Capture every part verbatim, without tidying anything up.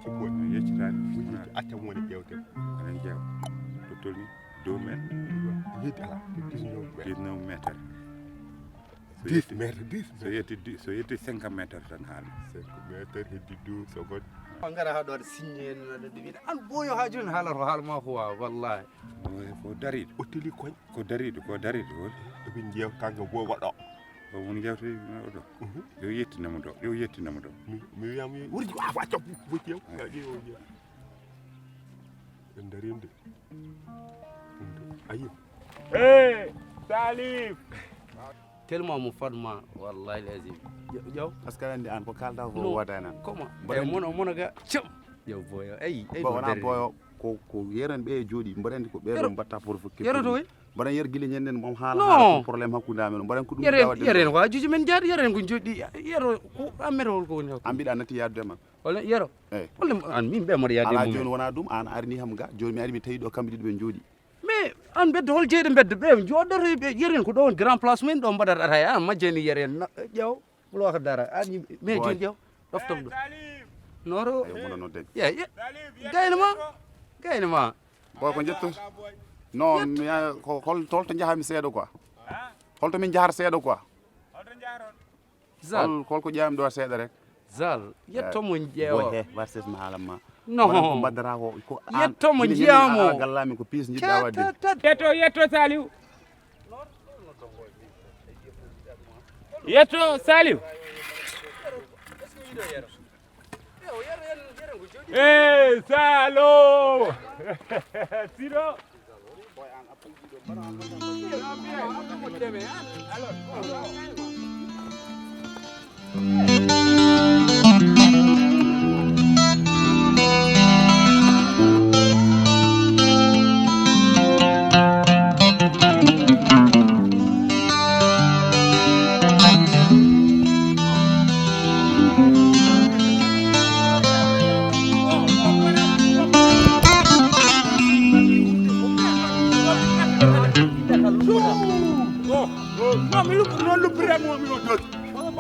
Ko boni. Yeccitaani. Acca mo woni ƴeewte. Aɗen ƴeewa. To tolni? Deux mètres. Heddi ala. Dix-neuf mètres. Dix-neuf mètres. So 10 yetti, mètres, 10 so mètres. Yetti di-, so yetti cinq mètres tan haala. Cinq mètres, heddi deux secondes. Ko ngara haa ɗo aɗa signé en, aɗa ɗum ina. An boyo haa jooni haalata ko haala maa ko waawa, wallahi. Oye, ko dariiɗo. O teli koñ. Ko dariiɗo, ko dariiɗo, woni. Eɓe njeew kanko boy waɗo. O woni njeewte oɗo. Mhm. Yo yettinamo ɗo, yo yettinamo ɗo. Mi, mi wiya mi wurji ko afa coppu, wurji yow. Ya, ƴeew, ƴeew. En darinde. Ayi. Hey, Salif. Tellement mo fadma, wallahi lazim. Jaw. Parce que andi an ko kalda ko wodana. Comment? Mboɗo eh, andi mono, mono ga. Cam. Yo boyo. Ay, ay, bon, wona boyo ko, ko yeren ɓe jooɗi. Mboɗo andi ko ɓe ɗo mbatta pour fukke. Yero to. Mboɗo yer gili ñanden mom haala. Non. Haala ko problème hakkunde amen. Mboɗo ko ɗum yeren, yeren ko ajuji men jaadi, yeren ko jooɗi. Yero ko amere hol ko woni hakkunde. Ambiɗa nati yadde ma. Wala yero. Eh. Wala an min ɓe mbaɗa yaade. Ala mum. Jooni wona ɗum, an arini ham ga. Jooni mi ari mi tawi ɗo kamɓe ɗiɗo ɓe jooɗi. Mais an mbedda hol jeyɗo mbedda ɓe jooɗoto ɓe yeren ko ɗo woni grand place men ɗo mbaɗata ataya an majjani yeren ƴeew. Ɓulwaka dara an mais jooni ƴeew ɗoftom ɗum. Noro. Ayo mono nodden. Ye ye. Gayna ma. Gayna ma. Boy ko jetto. Non mi ko hol tolto jahami seeɗa quoi. Holto min jahar seeɗa quoi. Zal. Hol, hol ko ƴeewam ɗo seeɗa rek. Zal, yetto mo ƴeewa. Boy, he, warses mi haalan ma. No. Wona ko mbaddata ko, ko an. Yetto mo jiyamo. Gallami ko piis jiɗɗa wadde. Yetto, yetto Saliou. Yetto Saliou. Eh, Salo. Siro.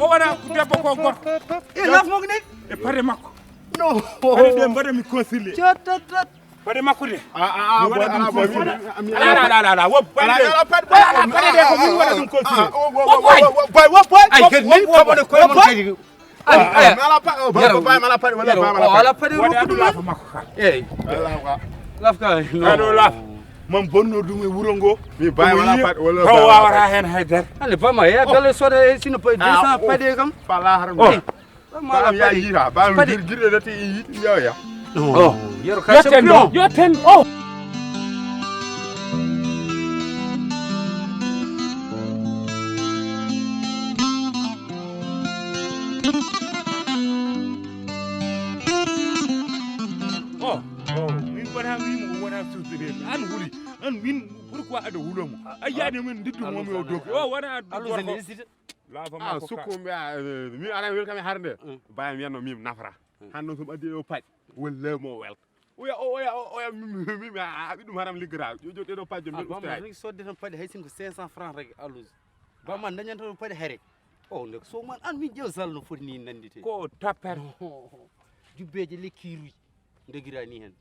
O wona ko debbo ko gorko. E laf mo ne? E pare makko. No. Pare de mbaɗa mi concilier. Cot, cot, cot. Pare makko de. Ah, ah, ah, mi waɗa ɗum concilier. Ala, ala, ala, ala, wop. Pare de. Ala, ala, pare, pare, ala, pare de ko mi waɗa ɗum concilier. Wop, boy. Wop, boy. Ay, kadi ni, wop, wop, kamone koye mon kadi. Ay, ay. Mi ala pa-, o, ba-, ba-, ba-, mi ala paɗe, wala ba-, mi ala paɗe. Wala paɗe, wala ɗum lafa makko ka. Eyyi. Wala ka. Laf ka, no. Aɗo laf. Man bonno ɗum e wuro ngo. Mi ba-, wala paɗe, wala taw ba-, wawata hen haydara. Allez, ba ma, ya galle soda e sino pa-, deux cents paɗe kam. Fala haram. Oh. Ba ma ala paɗe. Ba mi ya yira, ba mi gir-, gir-, gir-, gir-, gir-, ya, ya. Oh. Yero ka champion. Yo ten, oh. Oh, oh, min wona wimo ko wona sosde an huli an win pourquoi aɗa hulomo a yiyani min ndiddu momi o doki o wona gorko. Laafa ah makko ka. Sukko mbiya mi ara wel kam e harde. Baya mi yanno mim nafra hande noon somi addi o paɗi walla mo wel. Oya, o, oya, o, oya, mi, mi, mi, mi, a, a, ɓiɗɗum haram liggata. Yo, yo, ɗeɗo pajjo, ah, mbeɗa bamma usta rek sodde tan paɗe hay sinko cinq cents francs rek alluji. Bamma dañanta ɗo paɗe hare. O, nde so man an min ƴeew sal no foti ni nandite. Ko tapper. Jubbeje lekki ruy. Ndogira ni hen.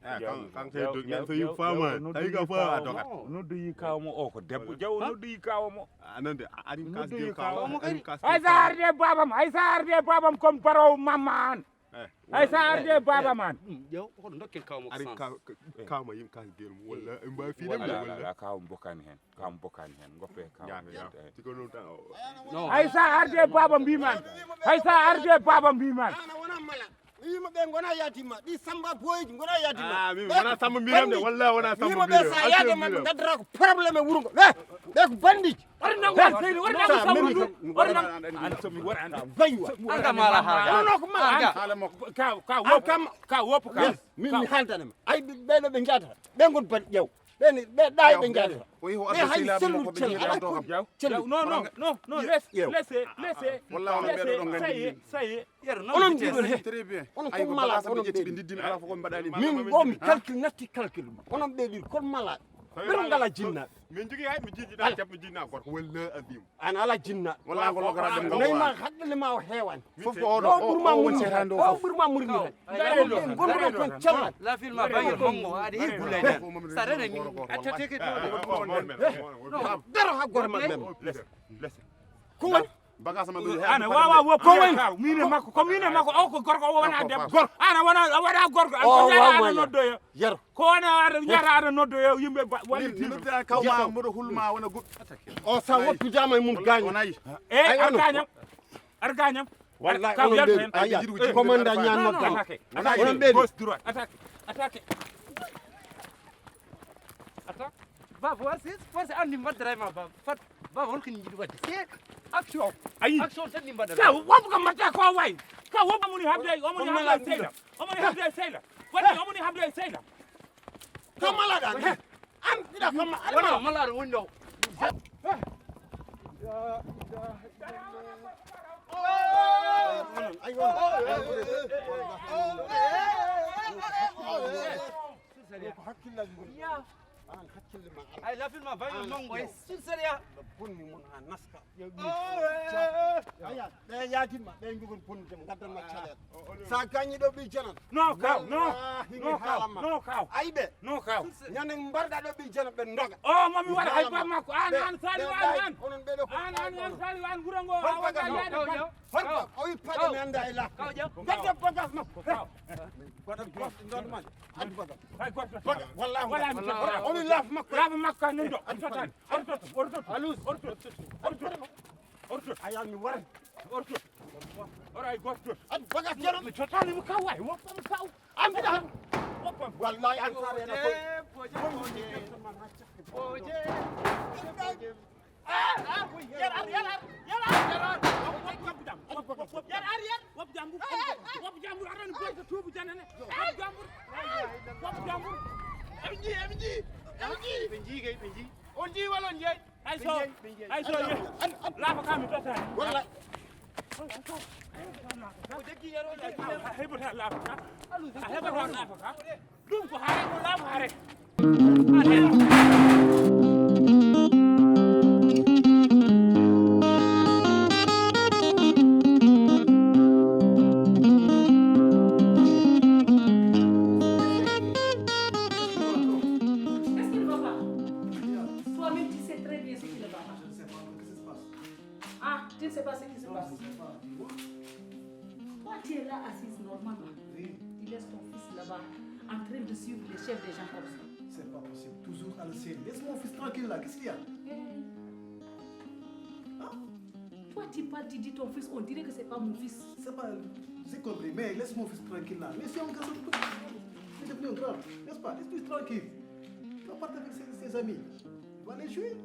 Eh, kan, kan kay dog, men so yiw fama, tawi ka fama doga. Noddu yi kawo mo o ko debbo. Jaw noddu yi kawo mo. Anande, a, arin kas de kawo mo, arin kas. Ay sa arde babam, ay sa arde babam comme baro mamma an. Ay sa arde baba man. Ƴeew hoto dokken kaw makko ari sans. Kaw ma yim kas gel mo walla en mbawi fi dem walla walla kaw bokkani hen kaw bokkani hen goppe kaw. Tiko non tan o. Ay sa arde baba mbi man. Ay sa arde baba mbi man. Ana wona mala. Mi wima ɓe gona yatima ɗi samba boyji gona yatima. Ah mi wona samba mbiram de walla wona samba mbiram. Sa yaade mabɓe gaddata ko problème e wuro ngo ɓe ɓe ko bandiji. Wari nangu an seydi wari nangu sawru ndu wari nangu an somi wari an. Baywa. Anga mala ha. Ano ko ma anga. Ka ka wop ka wop ka. Min mi haldana ma ay ɓeɗo ɓe jata ɓe gon ban ƴew ɓe ni ɓe ɗay ɓe jata. Ɓe hay sellu cella ala ko cella. Non non non non laisse laisse laisse. Wallahi on ɓeɗo ɗon gandi. Ça y est ça y est. Onon jiɗon he. Très bien. Onon ko mala onon ɓe diddin ala ko mbaɗani. Min bo mi calcul natti calcul onon ɓe ɗir kon mala. Ɓeru ngala jinna. Min jogii hay mi jiijiɗa jabmi jinna gorko walla adim. An ala jinna. Walla ko logora ɗum ngam nayi ma hakkille ma o heewani. Fof ko oɗo o ɓurma murmi tan. O ɓurma murmi tan. Ngare ɗo gorko ɗo kon callan. La filma bayo mongo adi hir gulle. Sa rene ni. Atateke. Daro ha gorma. Ko woni? Bagage ma ɓe ana wawa wo ko woni? Mine makko ko mine makko o ko gorko o wona debbo. Ana wona wona gorko an ko yara ana noddoyo. Yero. Ko wona ara yara ana noddoyo yimɓe walliti. Kawma mboɗo hulma wona goɗɗo. O sa woppidama e mum gaño. Onayi. E ar gañam. Ar gañam. Wallahi ka onon yalta ɓe hen. Aya commanda ñan noddan. Attaque. Onon ɓe gauche droite. Attaque. Attaque. Attaque. Baba, wasi force andi mbaddara ma baba. Fat baba hol ko jiɗi wadde. C'est action. Ayi. Action tan ni mbaddara. Ka wop ko mata ko way. Ka wop amuni habde ay, amuni habde ay seyla. Amuni habde ay seyla. Fati amuni habde ay seyla. Ka malaɗa. An ina kama wala malaɗa wonno. Ko hakkillaaji ngoni. An hakkille ma ala. Ay lafil ma bayo mongo e silsariya. No bonni mon ha naska. Aya ɓe yaatimma ɓe jogon bonnude mo gaddanma caɗeele. Sa gañi ɗo ɓi janan. No kaw no. No kaw no kaw. Ayɓe no kaw. Ñande mbarɗa ɗo ɓi janan ɓe doga. O mami waɗa hay bab makko an an sali an an. Onon ɓeɗo ko an an an sali an wuro ngo a waɗa yaade. Hol bab o wi paɗe mi anda e la. Gadda bagas makko. Waɗa goto ɗon man. Addu bagas. Hay goto. Wallahi. Wala mi. O wi laf makko. Laf makko nan do. Addu bagas. Ortoto, ortoto, alus, ortoto, ortoto, ortoto. Ayal mi waran. Ortoto. Ora ay goto. Ad baga jero mi totali mu kaw way, mo mo kaw. Am bida. Wallahi an sare na ko. Boje. Boje. Yar ar yar ar yar ar yar ar. Wop jambur. Wop jambur aran boy to tubu janane. Wop jambur. Wop jambur. M G M G. M G. M G kay M G. On di walon jey. Ay so, ay so ye. Lafa kam to tan. Walla. Ko jaggi yaro jaggi. Hebata lafa ka. Hebata lafa ka. Ɗum ko hare ko lafa hare. Est-ce qu'il ne va pas? Toi-même, tu sais très bien ce qui ne va pas. Je ne sais pas, mais qu'est-ce qui se passe? Ah, tu ne sais pas ce qui se passe. Non, je ne sais pas, dis-moi. Toi, tu es là assise normalement. Oui. Tu laisses ton fils là-bas, en train de suivre les chefs des gens comme ça. C'est pas possible. Toujours à le ciel. Laisse mon fils tranquille là. Qu'est-ce qu'il y a? Hey. Hein? Toi, tu parles, tu dis ton fils, on dirait que c'est pas mon fils. C'est pas. J'ai compris, mais laisse mon fils tranquille là. Mais c'est un garçon. Il est devenu un grand, n'est-ce pas? Laisse-lui tranquille. Il va partir avec ses, ses amis. Il va aller jouer.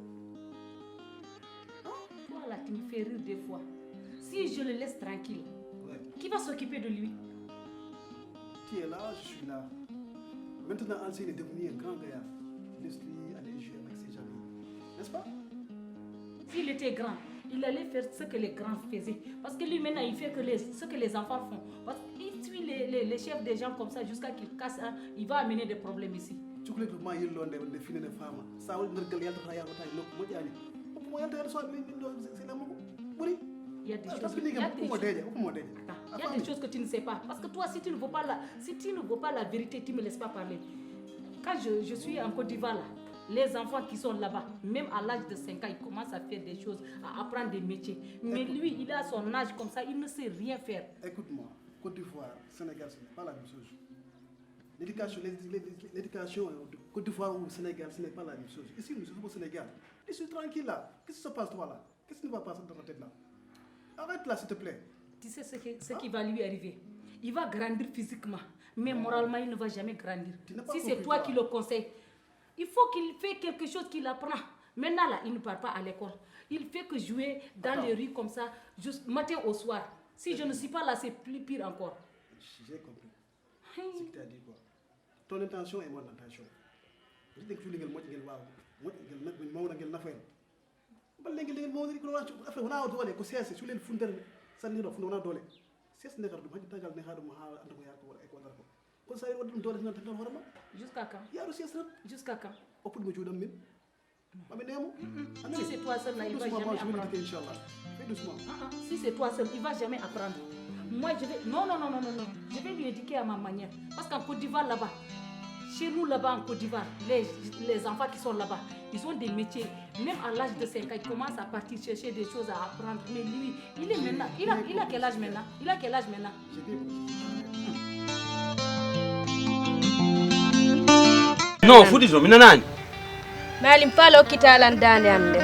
Toi là, tu me fais rire des fois. Si je le laisse tranquille, qui va s'occuper de lui? Tu es là, je suis là. Maintenant, Alcine est devenu un grand gaillard. Laisse-lui aller jouer avec ses amis. N'est-ce pas? S'il était grand, il allait faire ce que les grands faisaient. Parce que lui, maintenant, il fait que les, ce que les enfants font. Parce qu'il suit les, les, les chefs des gens comme ça jusqu'à qu'il casse un, il va amener des problèmes ici. Cukalel ko ma yillo nde nde fine ne faama. Sa waɗi nergal yaltata yawata e nokku moƴƴani. Ko mo yalta yalta so min min ɗo c'est la moko. Ɓuri. Il y a des choses, il y a des choses, attends, il y a des choses que tu ne sais pas. Parce que toi, si tu ne veux pas la, si tu ne veux pas la vérité, tu me laisses pas parler. Quand je, je suis en Côte d'Ivoire là, les enfants qui sont là-bas, même à l'âge de cinq ans, ils commencent à faire des choses, à apprendre des métiers. Mais lui, il a son âge comme ça, il ne sait rien faire. Écoute-moi, Côte d'Ivoire, Sénégal, ce n'est pas la même chose. L'éducation, l'éducation de Côte d'Ivoire ou au Sénégal, ce n'est pas la même chose. Ici, nous sommes au Sénégal. Je suis tranquille là. Qu'est-ce qui se passe toi là? Qu'est-ce qui ne va pas dans ta tête là? Arrête là, s'il te plaît. Tu sais ce qui, ce qui va lui arriver? Il va grandir physiquement, mais moralement, il ne va jamais grandir. Si c'est toi qui le conseilles, il faut qu'il fait quelque chose qu'il apprend. Maintenant là, il ne part pas à l'école. Il fait que jouer dans les rues comme ça, juste matin au soir. Si je ne suis pas là, c'est plus pire encore. J'ai compris ce que tu as dit quoi. Ton intention et mon intention. Mbiɗen ko cuulingel moƴƴo ngel waawa moƴƴo ngel mawna ngel nafa en. Balle ngel ngel mawni ko wona affaire wona doole ko seese cuulel fundere sanniro funda wona doole. Seese nekata ɗum hajji tagal nekata ɗum ha anda ko yaata ko wona e ko wonata ko. Kono sa waɗi ɗum doole tan tan hoore ma. Jusqu'à quand? Yaaru seese tan. Jusqu'à quand? Hokkude mo juuɗam min. Mami nemo. Si c'est toi seul là, il va jamais apprendre. Inchallah. Fais doucement. Ah, ah, si c'est toi seul, il va jamais apprendre. Moi, je vais. Non, non, non, non, non, non. Je vais lui éduquer à ma manière. Parce qu'en Côte d'Ivoire, là-bas, chez nous, là-bas, en Côte d'Ivoire, les, les enfants qui sont là-bas, ils ont des métiers. Même à l'âge de cinq ans, ils commencent à partir chercher des choses à apprendre. Mais lui, il est maintenant. Il a, il a quel âge maintenant? Il a quel âge maintenant? Non, fuɗi to mi nanaani. Maalim Faal hokkita lan daande am nde.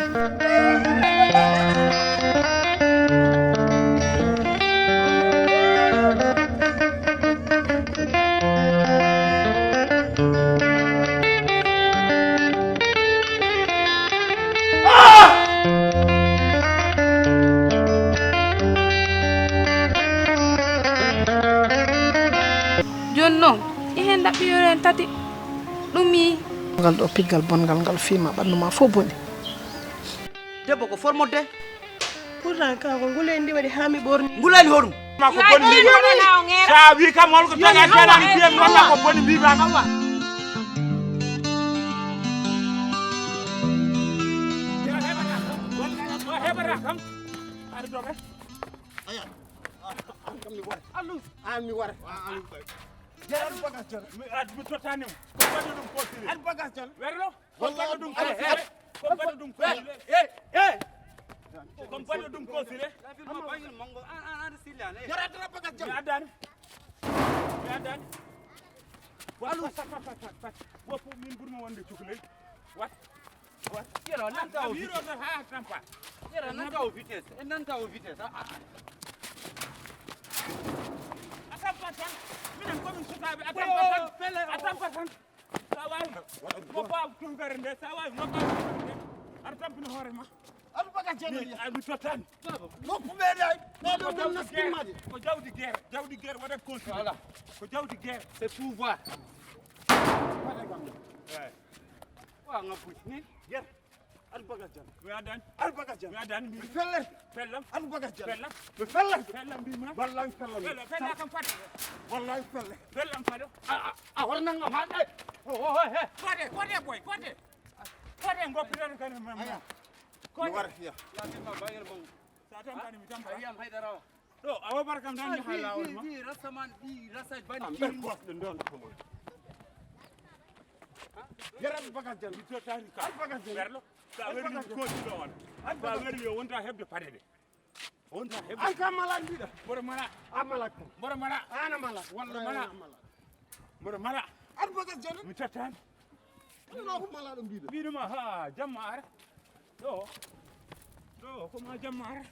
Jooni noon, ƴehen ɗaɓɓiyoren tati. Ɗum yii. Ngal ɗo piggal bonngal ngal fiima ɓanndu ma fof boni. Debbo ko formodde. Pourtant ka ko nguleyndi waɗi haa mi ɓorni. Nguleyndi hoɗum? Ma ko boni mbiɗa. Sa wi kam holko taga kenan mbiyam walla ko boni mbima. Heɓata kam. Aɗa doga. Aya. An kam mi wara. Allu. An mi wara. Jaran bagas jon. Mi ad mi totani mo. Ko wadde ɗum ko sire. Ad bagas jon. Werlo. Ko wadde ɗum ko sire. Ko wadde ɗum ko sire. Eh eh. Ko wadde ɗum ko sire. Amma bangil mango an an an sile an. Jaran bagas jon. Mi addani. Mi addani. Allu. Pat pat pat pat. Woppu min burma wonde cukalel. Wat. Yero nan ka o vitesse. Yero nan ka o vitesse. En nan ka o vitesse. A a. A tampa tan. Minen ko min sukaaɓe a tampa tan. A tampa tan. Sa waawi. Mo baaw tungare nde sa waawi mo baaw tungare nde. Aɗa tampina hoore ma. Aɗa baga jangani. Aɗa mi tottani. Nokku ɓeeɗe ay. Ɓeeɗo ɗum naskin maɗi. Ko jawdi guerre. Jawdi guerre waɗat consulé. Voilà. Ko jawdi guerre. C'est pouvoir. Waɗa gam ɗo. Eyi. Wa ngabbuji ni. Yer. Albaga jan. Mi adan. Albaga jan. Mi adan. Mi feller. Fellam. Albaga jan. Fellam. Mi feller. Fellam bi ma. Wallahi fellam. Fellam. Fellam kam fat. Wallahi feller. Fellam fat. A a a war nan ngam haɗe. O o he. Kote kote boy kote. Kote ngoppitan kan ma. Aya. Kote. Mi war hiya. Ya ma bayel mo. Sa tan kan mi tan. Ayam haydarawa. Ɗo awa barkam tan jaha lawol ma. Bi rasaman bi rasa bani. Am ber kos ɗo ndon ko mo. Yarat bagas jan. Bito tani ka. Bagas jan. Berlo. Sa werli ko ti ɗo on. Sa werli yo wonta hebde pade de. Wonta hebde. Ay ka malak mbiɗa. Mboɗo mala. A malak ko. Mboɗo mala. Ana malak. Wallahi ana malak. Mboɗo mala. Ar bagas jan. Mi tattani. Ɗo ko malaɗo mbiɗa. Mbiɗuma ha jamma ara. Ɗo. Ɗo ko ma jamma ara.